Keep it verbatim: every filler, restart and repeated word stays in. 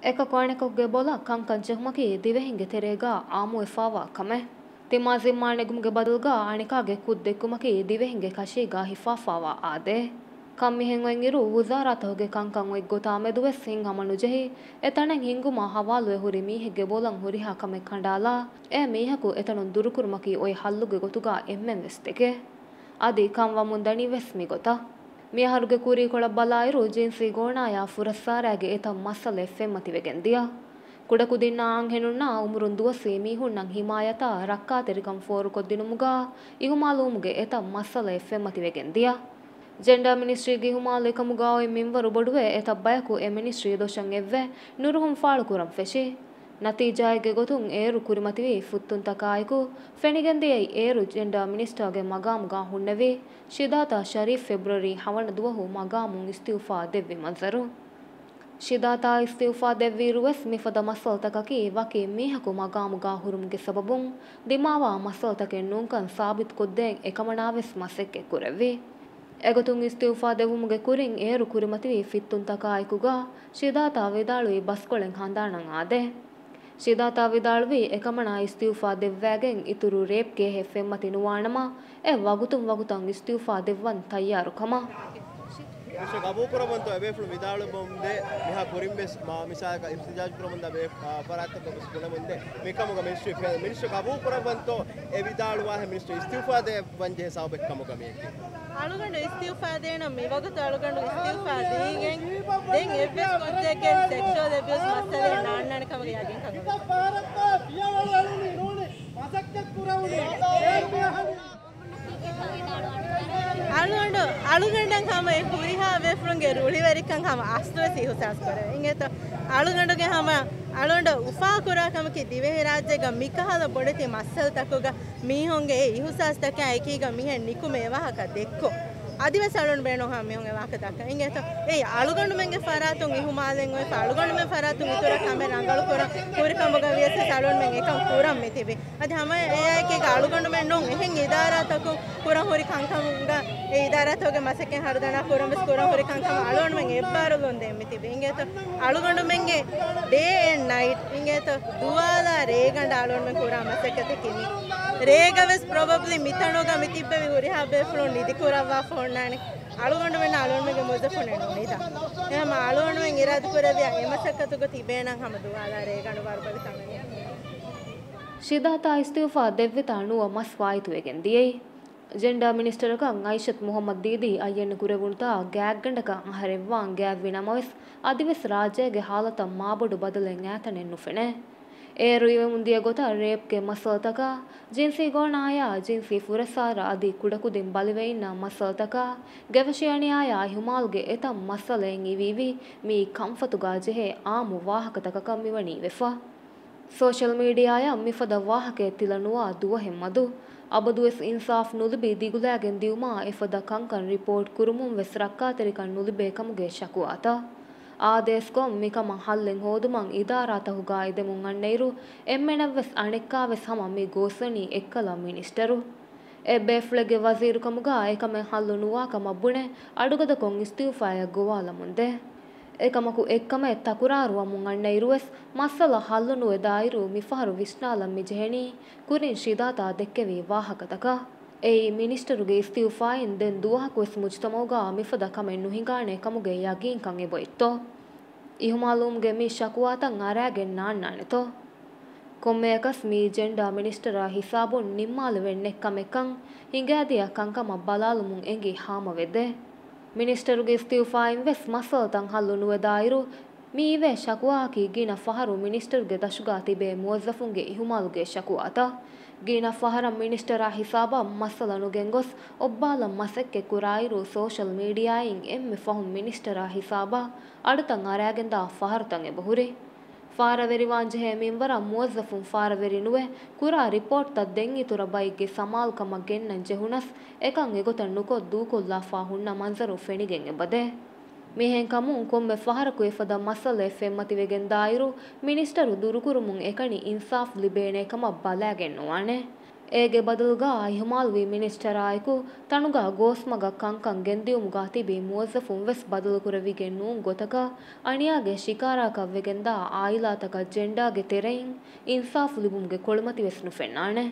އެކަކު އަނެކަކުގެ ބޮލަށް ކަންކަން ޖެހުމަކީ ދިވެހިންގެ ތެރޭގާ އާއްމުވެފާވާ ކަމެއް. ތިމާ ޒިންމާ ނެގުމުގެ ބަދަލުގާ އަނެކާގެ ކުށް ދެއްކުމަކީ ދިވެހިންގެ ކަށީގާ ހިފާފާވާ އާދައެއް. ކަން މިހެން އޮތްއިރު، ވުޒާރާތަކުގެ ކަންކަން އޮތް ގޮތާ މެދުވެސް ހިތްހަމަނުޖެހި، އެތަނެއް ހިންގުމާ ހަވާލުވެ ހުރި މީހެއްގެ ބޮލަށް ހުރިހާ ކަމެއް ކަނޑާލާ، އެ މީހަކު އެތަނުން ދުރުކުރުމަކީ އޮތް ހައްލުގެ ގޮތުގާ އެންމެންވެސް ދެކޭ. އަދި ކަން ވަމުން ދަނީ ވެސް މިގޮތަށް. މިއަހަރުގެ ކުރީކޮޅަށް ބަލާއިރު، ޖިންސީ ގޯނާޔާ ފުރައްސާރައިގެ އެތައް މައްސަލައެއް ފެންމަތިވެގެން ދިޔަ. ކުޑަކުދިންނާ އަންހެނުންނާ އުމުރުން ދުވަސްވީ މީހުންނަށް ހިމާޔަތާ ރައްކާތެރިކަން ފޯރުކޮށްދިނުމުގާ އިހުމާލުވުމުގެ އެތައް މައްސަލައެއް ފެންމަތިވެގެން ދިޔަ. ޖެންޑާ މިނިސްޓްރީގެ އިހުމާލު އެކަމުގާ އޮތް މިންވަރު ބޮޑުވެ، އެތައް ބަޔަކު އެ މިނިސްޓްރީ ދޮށަށް އެއްވެ، ނުރުހުން ފާޅުކުރަން ފެށި. ނަތީޖާއެއްގެ ގޮތުން އޭރު ކުރިމަތިވި ފުއްތުންތަކާއެކު، ފެނިގެންދިޔައީ އޭރު ޖެންޑާ މިނިސްޓާގެ މަގާމުގާ ހުންނެވި ޝިދާތާ ޝަރީފް ފެބްރުއަރީ ހަވަނަ ދުވަހު މަގާމުން އިސްތިއުފާ ދެއްވި މަންޒަރު. ޝިދާތާ އިސްތިއުފާ ދެއްވިއިރުވެސް މިފަދަ މައްސަލަތަކަކީ ވަކި މީހަކު މަގާމުގާ ހުރުމުގެ ސަބަބުން ދިމާވާ މައްސަލަތަކެއް ނޫންކަން ސާބިތުކޮށްދޭން އެކަމަނާވެސް މަސައްކަތް ކުރެއްވި. އެގޮތުން އިސްތިއުފާ ދެއްވުމުގެ ކުރިން އޭރު ކުރިމަތިވި ފިއްތުންތަކާއެކުގާ ޝިދާތާ ވިދާޅުވީ ބަސްކޮޅެއް ހަނދާނަށް އާދޭ. ޝިދާތާ ވިދާޅުވީ އެކަމަނާ އިސްތިއުފާ ދެއްވައިގެން އިތުރު ރޭޕް ކޭހެއް ފެންމަތި ނުވާނަމަ، އެ ވަގުތުން ވަގުތަށް އިސްތިއުފާ ދެއްވަން ތައްޔާރު ކަމަށް. މިނިސްޓަރ ގަބޫލުކުރައްވަންތޯ އެބޭފުޅުން ވިދާޅުވަމުންދޭ، މިހާ ކުރިންވެސް މާ މިސާލަކަށް އިޙްތިޖާޖު ކުރަމުންދާ ބޭ-، އާ، ފަރާތްތަކަށް ވެސް ބުނެމުންދޭ. މިކަމުގަ މިނިސްޓްރީ ފެ-، މިނިސްޓަރ ގަބޫލުކުރައްވަންތޯ އެ ވިދާޅުވާހެން މިނިސްޓަރ އިސްތިއުފާ ދޭ ވަންޖެހޭ ސަބަބެއް ކަމުގަ މިއެކީ. އަޅުގަނޑު އިސްތިއުފާ ދޭނަން މިވަގުތު އަޅުގަނޑު އިސްތިއުފާ ދީގެން ދެން އެއްވެސް ކުއްޖެއްގެ ސެކްޝުއަލް އެބިއުސް މައްސަލައެއް ނާންނާނެ ކަމަށް ޔަގީންކަން އެބަ. އަޅުގަނޑު، އަޅުގަނޑަށް ހަމަ އެ ހުރިހާ ބޭފުޅުންގެ ރުޅިވެރިކަން ހަމަ އަސްލުވެސް އިހުސާސް ކުރެވޭ. އިނގޭތޯ؟ އަޅުގަނޑުގެ ހަމަ، އަޅުގަނޑަށް އުފާކުރާ ކަމަކީ ދިވެހިރާއްޖޭގަ މިކަހަލަ ބޮޑެތި މައްސަލަތަކުގަ މީހުންގެ އެ އިހުސާސްތަކާ އެކީގަ މިހެން ނިކުމެ އެވާހަކަ ދެއްކުން. އަދިވެސް އަޅުން ބޭނުން ހަމަ މީހުން އެވާހަކަ ދައްކަން. އިނގޭތޯ؟ އެއީ އަޅުގަނޑުމެންގެ ފަރާތުން އިހުމާލެއް އޮތްފަ، އަޅުގަނޑުމެން ފަރާތުން އިތުރަށް ކަމެއް ރަނގަޅުކުރަން ކުރިކަމުގަ ވިޔަސް އަޅުންމެން އެކަން ކުރަން މިތިބީ. އަދި ހަމަ އެއާއެކީގަ އަޅުގަނޑުމެން ނޫން އެހެން އިދާރާތަކުން ކުރަން ހުރި ކަންކަމުގަ އެ އިދާރާތަކުގެ މަސައްކަތް ހަރުދަނާ ކުރަން ވެސް ކުރަން ހުރި ކަންކަމަށް އަޅުގަނޑުމެން އެއްބާރުލުން ދޭން މިތިބީ. އިނގޭތޯ؟ އަޅުގަނޑުމެންގެ ޑޭ އެންޑް ނައިޓް އިނގޭތޯ ދުވާލާ ރޭގަނޑަށް އަޅުގަނޑުމެން ކުރާ މަސައްކަތަކީ މީ. ރޭގަ ވެސް ޕްރޮބަބްލީ މިތަނުގަ މި ތިއްބެވި ހުރިހާ ބޭފުޅުން ނިދިކުރައްވާފަ ހުންނާނެ. އަޅުގަނޑުމެންނަށް އަޅުގަނޑުމެންގެ މުވައްޒަފުންނެއް ނުނިދާ. އެހެންމަ އަޅުގަނޑުމެން އިރާދަކުރެއްވިޔާ އެ މަސައްކަތުގަ ތިބޭނަން ހަމަ ދުވާލާ ރޭގަނޑު ވަރުބަލި ކަމެއް. ޝިދާތާ އިސްތިއުފާ ދެއްވިތާ ނުވަ މަސް ފާއިތުވެގެން ދިޔައީ. ޖެންޑާ މިނިސްޓަރަކަށް އައިޝަތު މުހައްމަދު ދީދީ އައްޔަންނު ކުރެވުނުތާ ގާތްގަނޑަކަށް އަހަރެއްވާން ގާތްވި ނަމަވެސް، އަދިވެސް ރާއްޖޭގެ ހާލަތަށް މާބޮޑު ބަދަލެއް އާތަނެއް ނުފެނޭ. އޭރު އިވެމުންދިޔަ ގޮތަށް ރޭޕްގެ މައްސަލަތަކާ، ޖިންސީ ގޯނާޔާ ޖިންސީ ފުރައްސާރަ އަދި ކުޑަކުދިން ބަލިވެއިންނާ މައްސަލަތަކާ، ގެވެށިއަނިޔާޔާ އިހުމާލުގެ އެތައް މައްސަލައެއް އިވިއިވި މިއީ ކަންފަތުގާ ޖެހޭ އާއްމު ވާހަކަތަކަކަށް މިވަނީ ވެފަ. ސޯޝަލް މީޑިއާއަށް މިފަދަ ވާހަކައެއް ތިލަނުވާ ދުވަހެއް މަދު. އަބަދުވެސް އިންސާފް ނުލިބި ދިގުލާގެން ދިއުމާ އެފަދަ ކަންކަން ރިޕޯޓް ކުރުމުން ވެސް ރައްކާތެރިކަން ނުލިބޭ ކަމުގެ ޝަކުވާތައް. އާދޭސްކޮށް، މިކަމަށް ހައްލެއް ހޯދުމަށް އިދާރާތަކުގާ އެދެމުން އަންނައިރު، އެންމެނަށްވެސް އަނެއްކާވެސް ހަމަ މި ގޯސްވަނީ އެއްކަލަ މިނިސްޓަރު. އެއްބޭފުޅެއްގެ ވަޒީރުކަމުގާ އެކަމެއް ހައްލު ނުވާ ކަމަށް ބުނެ، އަޑުގަދަކޮށް އިސްތިއުފާއަށް ގޮވާލަމުންދޭ. އެކަމަކު އެއްކަމެއް ތަކުރާރުވަމުން އަންނައިރުވެސް، މައްސަލަ ހައްލުނުވެދާއިރު، މިފަހަރު ވިސްނާލަން މިޖެހެނީ، ކުރިން ޝިދާތާ ދެއްކެވި ވާހަކަތަކަށް. އެއީ، މިނިސްޓަރުގެ އިސްތިއުފާއިން ދެން ދުވަހަކުވެސް މުޖުތަމައުގާ މިފަދަ ކަމެއް ނުހިނގާނެ ކަމުގެ ޔަގީންކަން އެބައޮތްތޯ؟ އިހުމާލުވުމުގެ މި ޝަކުވާތައް އަރާގެން ނާންނާނެތޯ؟ ކޮންމެއަކަސް މީ ޖެންޑާ މިނިސްޓަރާ ހިސާބުން ނިންމާލެވެން ނެތް ކަމެއްކަން ހިނގާދިޔަ ކަންކަމަށް ބަލާލުމުން އެނގި ހާމަވެދޭ. މިނިސްޓަރުގެ އިސްތިއުފާއިން ވެސް މައްސަލަތައް ހައްލު ނުވެދާއިރު، މި އިވޭ ޝަކުވާއަކީ ގިނަ ފަހަރު މިނިސްޓަރުގެ ދަށުގާ ތިބޭ މުވައްޒަފުންގެ އިހުމާލުގެ ޝަކުވާތައް. ގިނަ ފަހަރަށް މިނިސްޓަރާ ހިސާބަށް މައްސަލަ ނުގެންގޮސް އޮއްބާލަން މަސައްކަތް ކުރާއިރު، ސޯޝަލް މީޑިއާއިން އެންމެ ފަހުން މިނިސްޓަރާ ހިސާބަށް އަޑުތައް އަރާގެންދާ ފަހަރުތައް އެބަހުރި. ފާރަވެރިވާންޖެހޭ މިންވަރަށް މުވައްޒަފުން ފާރަވެރިނުވެ، ކުރާ ރިޕޯޓްތައް ދެން އިތުރަށް ބައެއްގެ ސަމާލުކަމަށް ގެންނަން ޖެހުނަސް، އެކަން އެގޮތަށް ނުކޮށް ދޫކޮށްލާފާ ހުންނަ މަންޒަރު ފެނިގެން އެބަދޭ. މިހެންކަމުން ކޮންމެ ފަހަރަކު އެފަދަ މައްސަލައެއް ފެންމަތިވެގެންދާއިރު، މިނިސްޓަރު ދުރުކުރުމުން އެކަނި އިންސާފް ލިބޭނޭ ކަމަށް ބަލާގެން ނުވާނެ. އޭގެ ބަދަލުގަ އިހުމާލުވި މިނިސްޓަރާއެކު ތަނުގަ ގޯސްމަގަށް ކަންކަން ގެންދިއުމުގަ ތިބި މުވައްޒަފުން ވެސް ބަދަލުކުރެވިގެން ނޫން ގޮތަކަށް އަނިޔާގެ ޝިކާރައަކަށް ވެގެންދާ އާއިލާތަކަށް ޖެންޑާގެ ތެރެއިން އިންސާފު ލިބުމުގެ ކޮޅުމަތިވެސް ނުފެންނާނެ.